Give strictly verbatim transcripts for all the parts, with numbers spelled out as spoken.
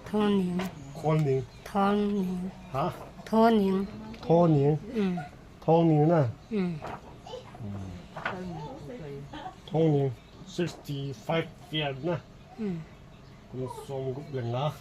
Thorning. Khorning. Thorning. Ha? Thorning. Thorning. Mm. Thorning na. Mm. Thorning sixty-five year na. Mm. Kum som gup le nga.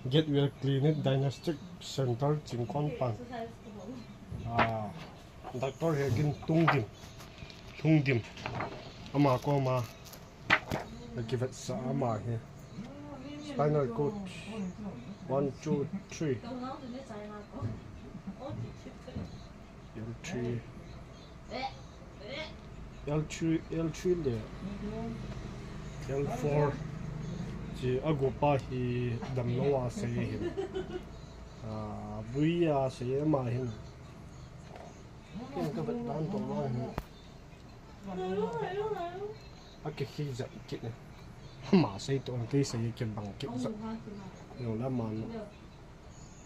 Get Well Clinic Diagnostic Center Chingkon pan. Ah, Doctor Hegin Tungdim. Tungdim. Ama koma. Akivetsah ama hi. Spinal cord. One, two, three. L three. L three, L three le L four. Chi agupa hi damlou a sei hin. Ah, bui a sei ama hin. Ken kavet dan toh ma hin. Akikhih jep kit e. Ama sei toh kei sei kibang kit jep. Jong le ama no.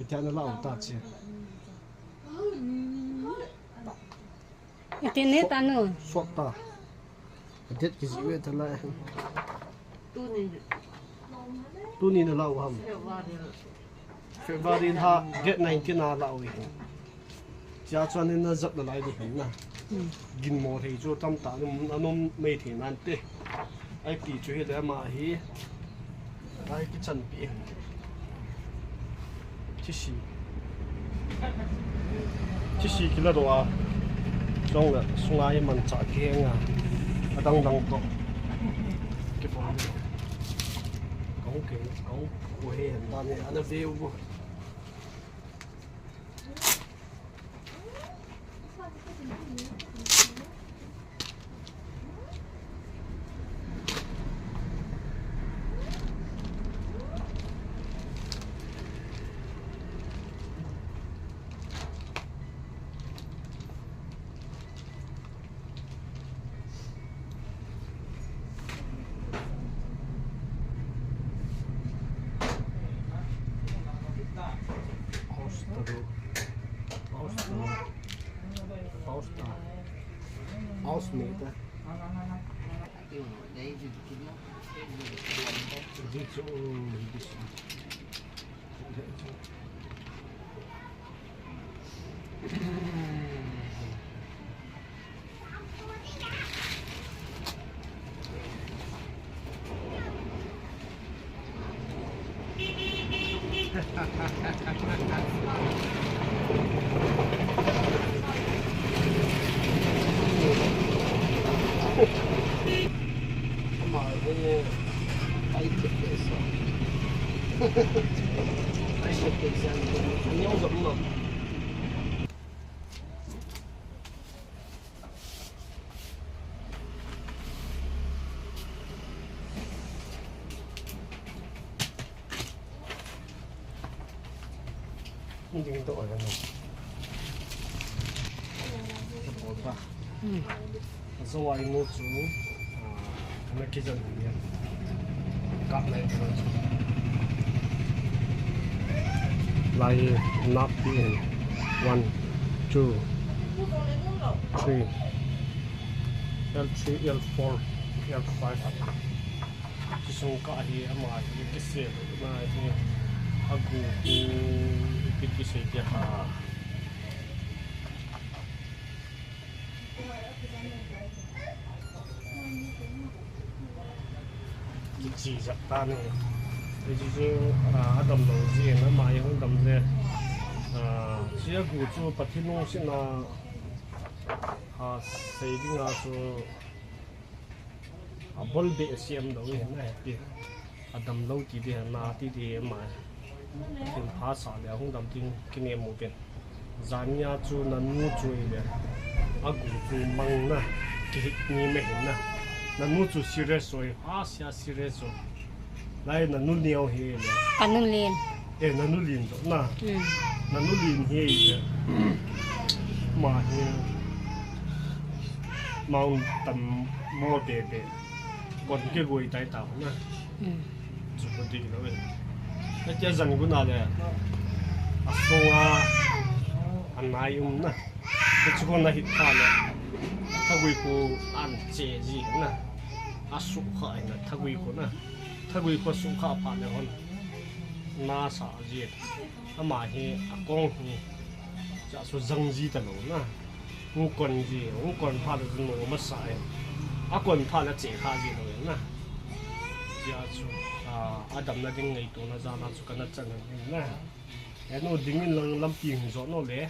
Iti ana la u ta chi. Iti ne ta no. Suak ta. Date kijih ve ta la. Tuni. Tuni na la u ham. February. February lha, date nineteen a la u hi. Chia chuan in na jap na lai di hin na. Hmm. Ginmo thei chu tamtah an um, an um mai thei nan te. Ai ti chu hi le ama hi. Ai kichan pi. Thisi. Thisi kila do a. Chong le sunga hi manchah kiheng a. Adang dang toh. Kipon. Kong ke, kong ko he han ta ne, ana ve u bo. House ta ru. House ta ru. House ta. House mate ta. Di chu, di chu. Ding to oi na. Ka bol ta. Hmm. Zawai nu chu, ah, kana kijan ni. Kap lai chu. Lai nap pi. One, two, three. L three, L four, L five. Chisung ka hi ama hi kisel na hi agu ku ipi kisei ti ha. Kichi jep ta ni. Hichu chu, ah, adamlou jeh in ama hi hung dam le. Ah, chi agu chu Pathen lungsetna, ah, sei dinga chu Abol be siam dong hi na heti. Adamlou ti di na ti di ma. Tin pha sa le hung dam tin kinem u pen. Jania chu nanu chu i le. Agu chu mang na. Kihik ni me hin na. Nanu chu serious oi. A sia serious oi. Lai nanu neo hi le. Ka nu len. Eh, nanu lin jo na. Hmm. Nanu lin hi, eh, ma hi, ma un tam mo be be. Kon ke goi tai ta na. Hmm. Chu ko di lo, eh. Ka tia jan gu na le. A so a, a nai um na. Ka chu ko na hit pha le. Thagui ko an che ji na. A su kha na thagui ko na. Thagui kho sung kha pha le hon. Na sa ji. Ama hi a kong hi. Cha su jang ji ta lo na. Hung kon ji, hung kon pha le jun lo ma sa e. A kon pha le che kha ji lo na. Cha su, a, a dam na ding ngai to na ja na su ka na chan na ding na. E no ding in lang lampi hung jo no le.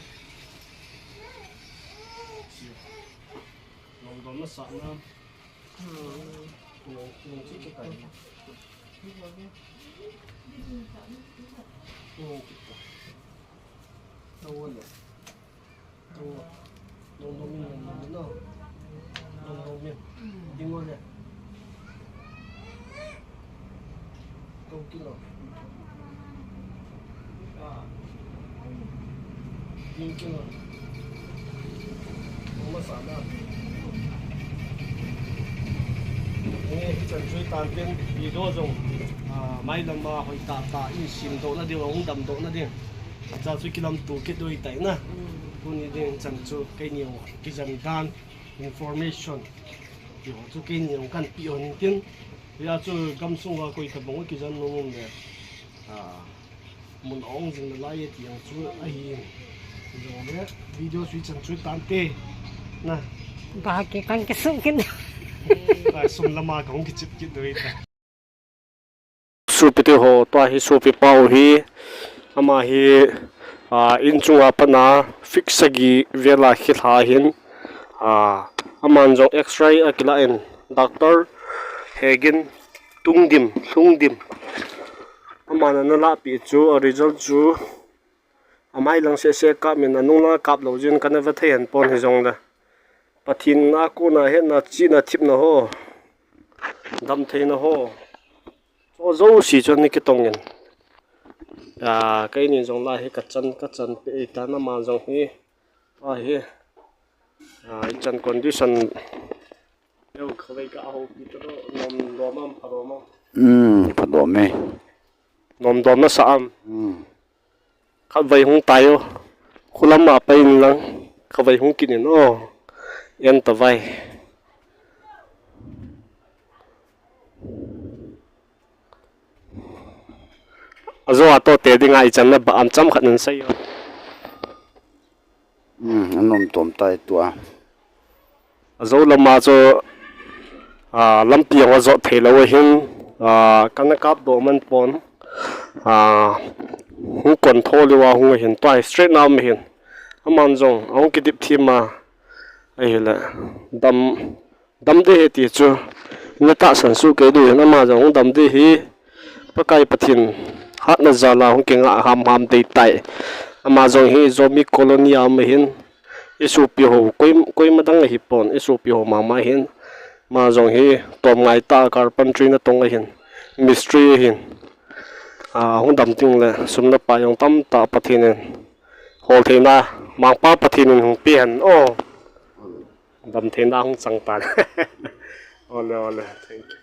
Long dom na sa na. Hichan chu tan tin video jong, a, mailam a hoi tah tah in simdoh na ding, hung damdoh na ding. Cha chu kilamto kit doi tai na. Tuni ding chan chu keini jong kijan dan information. Ti ho chu keini jong kan pe hon tin. Hia chu gamsung a koi tobang kijan nom um le. A, mun ong jing nalai e ti jong chu ahi. Jong le video sui chan chu tan te. Na. Ba ki kan ki sum kin. Ba sum lama ka hung kichip kit doi ta. Sopi te ho, tua hi sopi pau hi. Ama hi, a, in chunga pana fix sagi vela khilha hin. A, aman jong X-ray a kila in doctor hegin tungdim, lhungdim. Aman ana lahpi chu, a result chu, amai lang sese kap min anung lang kap lou jin kana va thei han pon hijongle. Pathen a kona hetna chihna thepna ho. Damtheina ho. Cho jouse chu ana kitong in. A, keini jong la hi kachan, kachan pe ta na ma jong hi. A hi. A, ichan condition. Yo, khavei ka ho pi to nom dom am, pha dom am. Hmm, pha dom e. Nom dom na sa am. Hmm. Khatvei hung tai o. Khulam a pai in lang. Khatvei hung kit in o. En ta vai. Ajo a to te ding a ichan na ba am cham khat nan sei o. Hmm, anom tom tai tua. Ajo lama chu, a, lampi ang ajot thei lou ahin, a, kana kap doh man pon, a, hung kon tho lou a hung ahin, tua hi straight na um ahin. Aman jong, ahung kidip thim a, ahile, dam, dam ding ahi ti chu, na tahsan suh kei diu hin, ama jong hung dam ding ahi, Pakai Pathen, hatna jal a hung kinga ham ham dei tai. Ama jong hi Zomi Colony a um ahin, I sopi ho, koi, koima dang ahi pon, i sopi ho mama ahin. Ama jong hi, tom ngai tah a carpentry natong ahin. Mistri ahin. A, hung dam ding le, sum le pai jong tamtah Pathen in. Hol theina, mangpa Pathen in hung pe hen. O. Dam theina hung chang tan. Ole, ole. Thank you.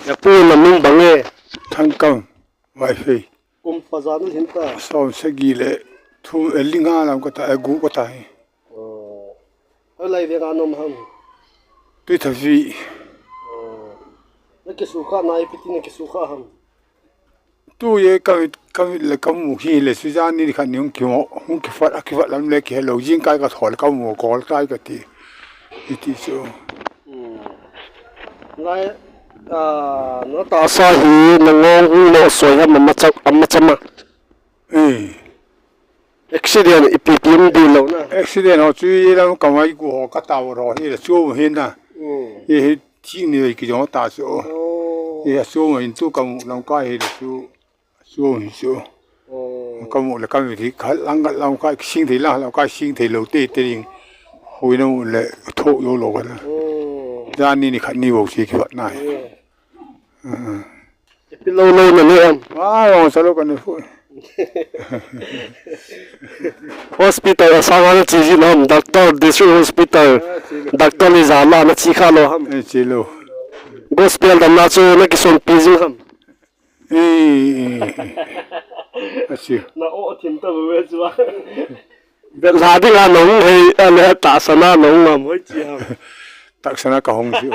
Napu namin bang e? Thangkam, Vaiphei. Kum paja nalhin ta? Som sagi le thum, eh, li nga lam kata, eh, gup kata hi. Oh. Hoilai veng a naum ham? Tuithavi. Oh. Nakisukha na ipi ti nakisukha ham? Tu ye ka, ka le kamu hi le, sujan ni khat ni hung kimu, hung kifat, akifat lam le kihelou, jingkai kathol kamu, kolkai kati. Iti chu. Hmm. Lai, ah, natahsa hi nangong hung nosoi ham, amacha, amacha ma. Eh. Accident ipi pi um ding lou na. Accident ho chu ye lam kamai gu ho kataw ho hi le chu hi na. Hmm. Ye hi thi ni ki jong ta chu. Oh. Ye chu mo in tu kamu lam ka hi le chu. Chu hi chu. Oh. Kamu le kami thi khat lang khat lam ka sing thei lang lam ka sing thei lou te te ding. Hui na mu le tho yo lou ka na. Oh. Jan ni ni khat ni bo si ki bat na. Yeah. Hmm. Ipi lou lou na ne ham? Ah, long sa lou ka ne fu. Hospital a sanga na chi ji na ham, doctor, district hospital. Ah, chi lou. Doctor ni ja la na chi kha lou ham? Eh, chi lou. Gospel damna chu na kisonpi jing ham? Eh, eh, eh. A chi. Na o thim ta bu ve chu a. Be la ding a nong hei, a le tahsa na nong ngam hoi chi ham? Tahsa na ka hong chi.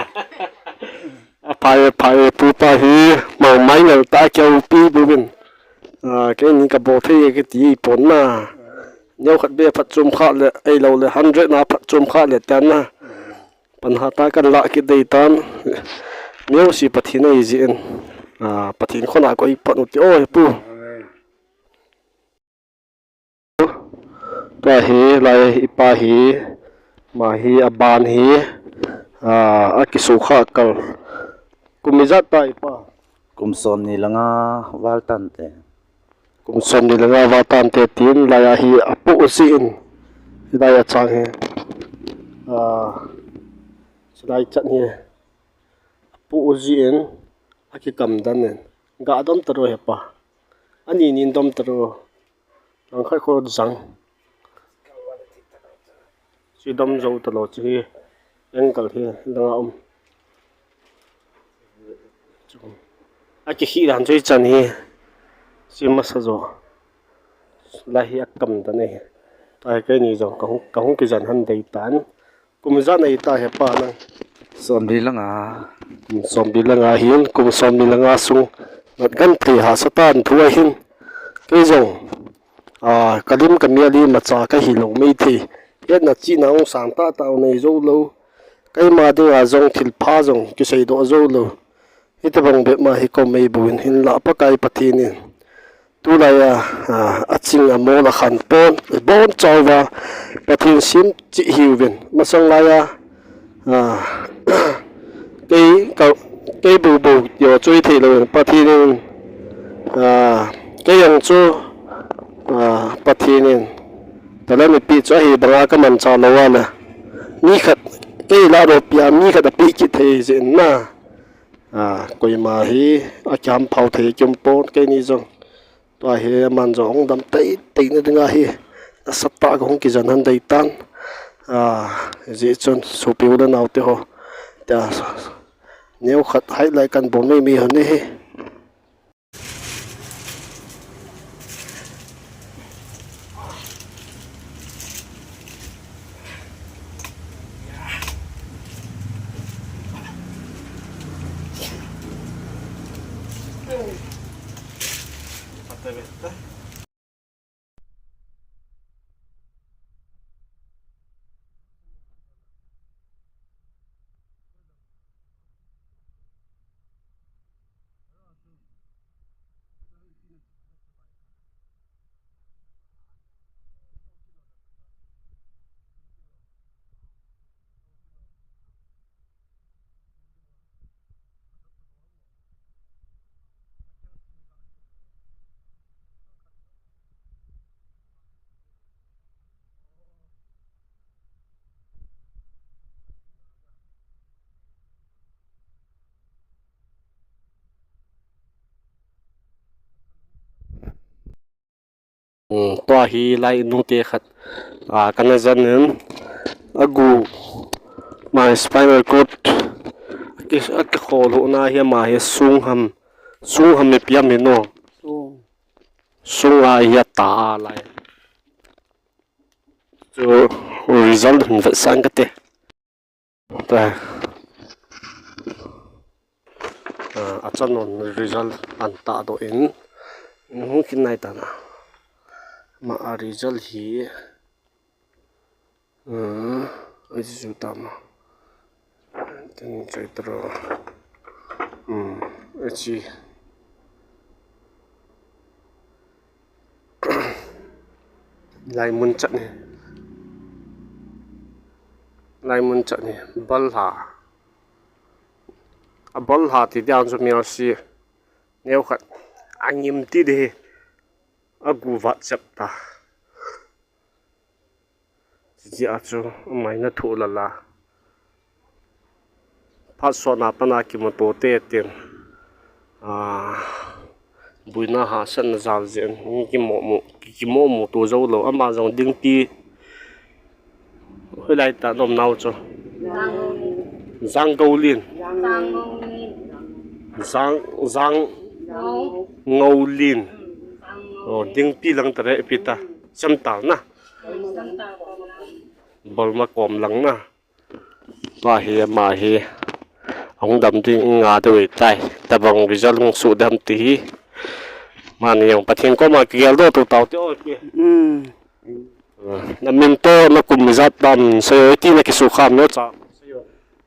Aphai, aphai, tupa hi mangmai ngal ta keu pi buvin. Ah, keini kabol thei kiti pon na. Neo khat be phat chom khat le, ei lo le hundred na phat chom khat le tan na. Pan ha ta kan la kit dei tan. Neo si Pathen ei jin. Ah, Pathen khona koi pan u ti o he pu. Tua hi, lai i pa hi, ama hi, aban hi, ah, akisukha kal. Kum ijat ta i pa? Kum som ni le nga val tante. Kum som ni le nga val tante tin, lai a hi apu u si in. Hi lai a chang hi. Ah, si lai chan hi. Apu u ji in, akikam dan in. Ga dom taro he pa. Ani nin dom taro. Langkhat kho jang. Si dom jo talo chu hi. Angle hi langa um. Akihi dan chu i chan hi. Si masa jo. Lai hi akam dan e. Tua hi keini jong kahung, kahung kijan han dei tan. Kum ijat nei ta he pa nang? Som li le nga. Kum som li le nga hin, kum som li le nga sung. Nat gan thei hahsa tan thu ahin. Kei jong, ah, ka lim ka mel hi macha kahi lo mei thei. Hetna chihna hung sang tah tah u nei jou lou. Keima dinga jong thil pha jong kisei doh jou lou. Hiti bang bep ma hi kou mei bou in hinlah Pakai Pathen in. Tulai a, a, aching amol akhan pon, ibon chauva, Pathen sim chih hiuvin. Masang lai a, a, kei, ka, kei bou bou, jo chui thei louvin. Pathen in, a, kei jong chu, a, Pathen in. Talent ipi chu ahi banga kamanchah lou a le. Mi khat, kei lah ropi a, mi khat api kit thei jeh in na. A, koima hi akihampha thei kium pon keini jong. Tua hi aman jong hung dam teitei na dinga hi. Nasatah a kahung kijan han dei tan. A, hijeh chun sopi u le nao te ho. Tia, neo khat highlight kan bol mei mei hon hi. Hmm, tua hi lai nute khat, a, kana jan in agu, ama spinal cord aki, akikhol hona hi ama hi sung ham, sung ham ipi ham hi no. Sung. Sung a hi ata a lai. Chu result hin vetsah kate. Ta. A, achan un result an tahdoh in. Hung kin nai tan a. Ama a result hi. A, aji ju tama. Tin chai tro. Hmm, aji. Lai mun chat ni. Lai mun chat ni. Bal ha. A bal ha ti dia chu mial si. Neo khat. Angim ti di. Agu vat chap ta. Chuti a chu, amaina thu lala. Phat sotna pana kimuto te tin. A, buina hahsatna jal jeh in, kimomu, kimomu to jou lou. Ama jong dingpi. Hoilai ta nom nau chu. Jang Goulin. Jang, Jang Ngoulin. O, dingpi lang tare pita. Cham tal na. Balma kom lang na. Tua hi, ama hi. Hung dam ding nga deu tai. Tabang result hung soh dem ti hi. Mani jong Pathen koma kigel doh tou tau te o pi. Um. Na min toh na kum ijat dan seiyo, iti na kisukha nom cha.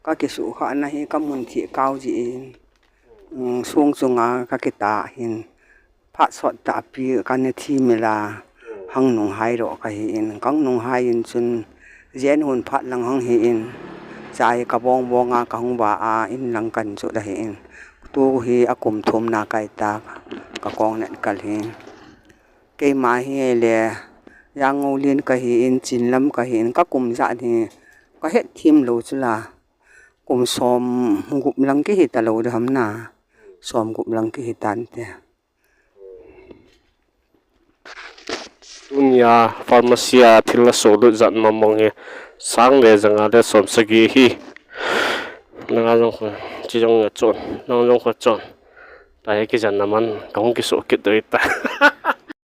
Ka kisukha na hi ka mun thi kau ji in. Um, song chunga ka kitah hin. Phat sot tah pi ka ne thi mila. Hang nung hai ro ka hi in. Kang nung hai in chun. Jen hun phat lang hang hi in. Chai ka bong bong a ka hung va a in lang kan chu da hi in. Tu hi a kum thum na kai ta ka kong net kal hi. Keima hi le, Yangon lin ka hi in, Chinlam ka hi in, ka kum ijat hi, ka het thim lou chu la. Kum som gup lang kihi ta lou de ham na. Som gup lang kihi tan te. Tunia pharmacy a thil la solut jat mong mong hi sang le janga le som sagi hi. Nanga jong khu, chi jong a chon, nang jong khu chon. Tahi kijen na man, kahung kisoh kit doi ta.